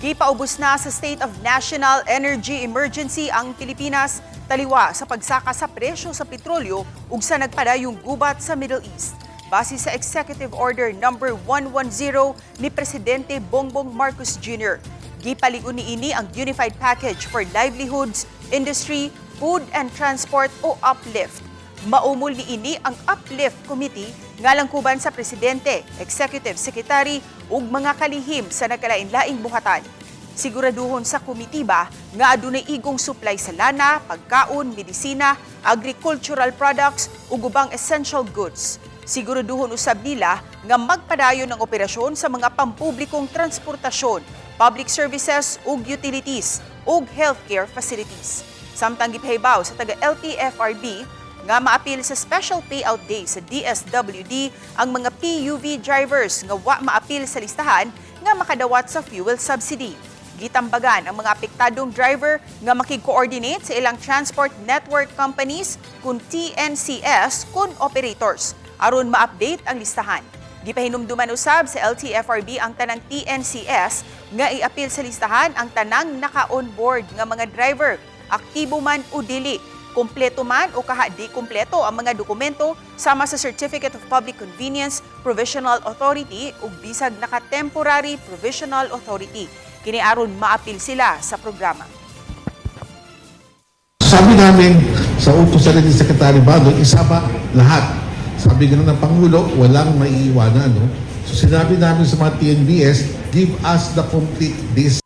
Gipaubos na sa State of National Energy Emergency ang Pilipinas taliwa sa pagsaka sa presyo sa petrolyo ug sa nagpadayong gubat sa Middle East. Base sa Executive Order number 110 ni Presidente Bongbong Marcos Jr. Gipalig-on niini ang Unified Package for Livelihoods, Industry, Food and Transport o UPLIFT. Maumol niini ang Uplift Committee nga langkuban sa Presidente, Executive Secretary ug mga kalihim sa nagkalain-laing buhatan. Siguraduhon sa komitiba nga adunay igong supply sa lana, pagkaon, medisina, agricultural products ug ubang essential goods. Siguraduhon usab nila nga magpadayon ang operasyon sa mga pampublikong transportasyon, public services ug utilities ug healthcare facilities. Samtang gipahibaw sa taga LTFRB nga maapil sa special payout day sa DSWD ang mga PUV drivers nga wa maapil sa listahan nga makadawat sa fuel subsidy. Gitambagan ang mga apektadong driver nga makig-coordinate sa ilang transport network companies kun TNCS kun operators aron ma-update ang listahan. Gipahinumduman usab sa LTFRB ang tanang TNCS nga iapil sa listahan ang tanang naka-onboard nga mga driver, aktibo man o dili, kumpleto man o kaha di kumpleto ang mga dokumento sama sa Certificate of Public Convenience, Provisional Authority ug bisag naka-temporary provisional authority. Kini aron maapil sila sa programa. Sabi namin sa utos na rin ni Secretary Banoy, isama lahat. Sabi nga ng Pangulo, walang maiiwanan. No? So sinabi namin sa mga TNVS, give us the complete list.